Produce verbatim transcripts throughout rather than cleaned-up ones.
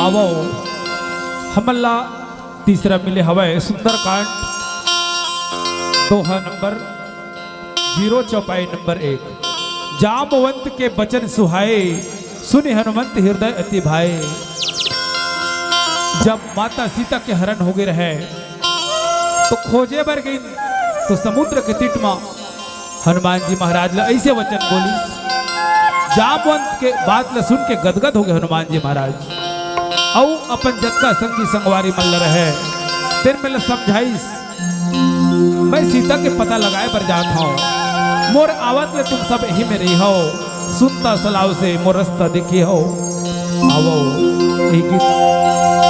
आवो, हमन ला तीसरा मिले हवय सुंदरकांड, दोहा नंबर ज़ीरो, चौपाई नंबर एक। जामवंत के बचन सुहाए, सुनि हनुमंत हृदय अति भाए। जब माता सीता के हरण हो गे रहय, तो खोजे बर गइन, तो समुद्र के तट म हनुमान जी महाराज ल अइसे वचन बोलिस। जामवंत के बात ल सुन के गदगद हो गे हनुमान जी महाराज, अउ अपन जतका संगी संगवारी मन ल रहय, तेन मन ल समझाइस, "मैं सीता के पता लगाए बर जात हंव, मोर आवत ले तुम सब इही में रहिहव, सुनता सलाव से मोर रस्ता देखिहव।" आवो, ये गीत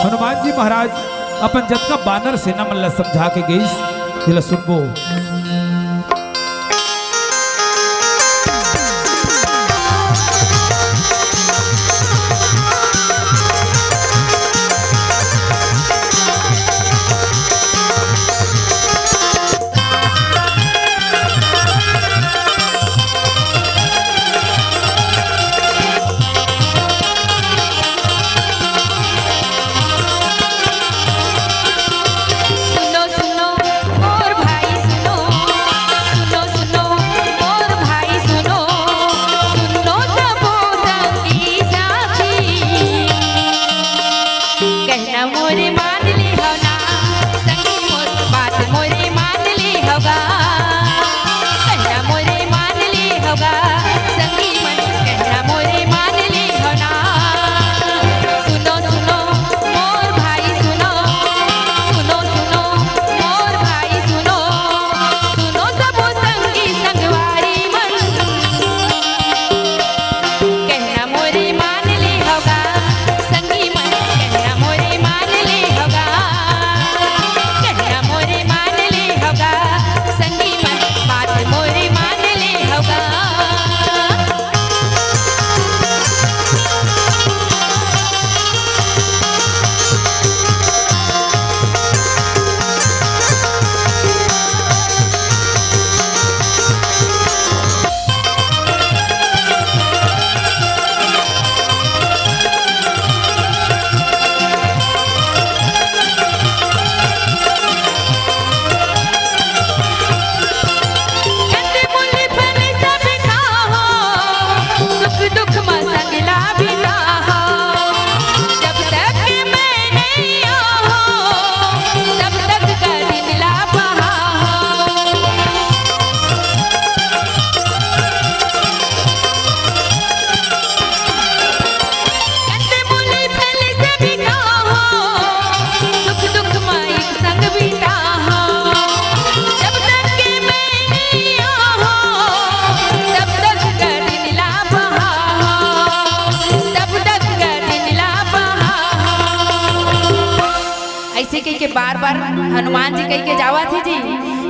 हनुमान जी महाराज अपन जतका बानर सेना मन ल समझा के गइस, जेला सुनबो। सुनो, सुनो, मोर भाई सुनो, सुनो, सुनो, मोर भाई सुनो, सुनो सबो संगी साथी। कहना मोरे मान ले हव ना, संगी मोर बात मोरे मान ले हव गा। कहना मोरे मान ले हव गा, संगी मन, कहना मोरे मान ले हव ना। सुनो, सुनो, मोर भाई सुनो, सुनो, सुनो, मोर भाई सुनो, सुनो सबो संगी संगवारी मन। कहना मोरे मान ले हव गा, संगी मन, कहना मोरे मान ले हव गा, कहना मोरे मान ले हव गा, संगी मन, बात मोरे मान ले हव गा। अइसे कहिके बार-बार हनुमान जी कहिके जावत हे जी।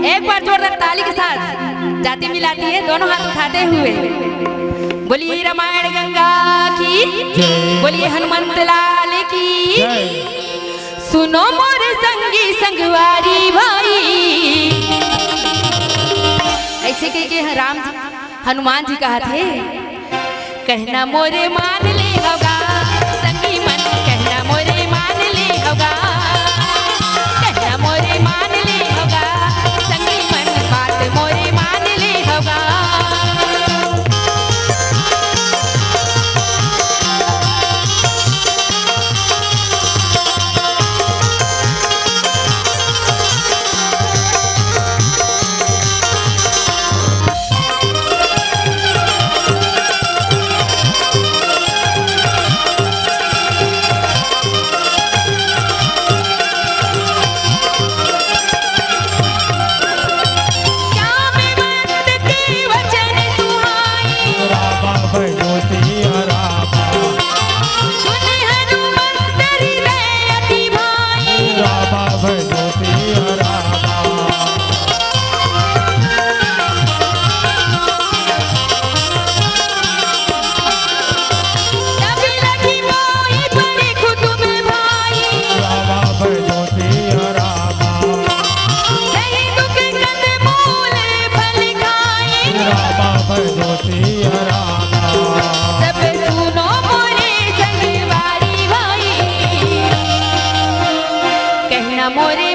एक बार जोरदार ताली के साथ जाति मिलाती है, दोनों हाथ उठाते हुए। बोलिए रामायण गंगा की, जय। बोलिए हनुमंत लाल की। जय। सुनो मोर संगी संगवारी भाई, अइसे कहिके राम जी, हनुमान जी कहत हे, कहना मोरे मान ले हव गा, संगी मन, कहना मोरे मान ले हव गा, कहना मोरे मान ले हव गा, संगी मन, बात मोरे मान ले हव गा। मोरे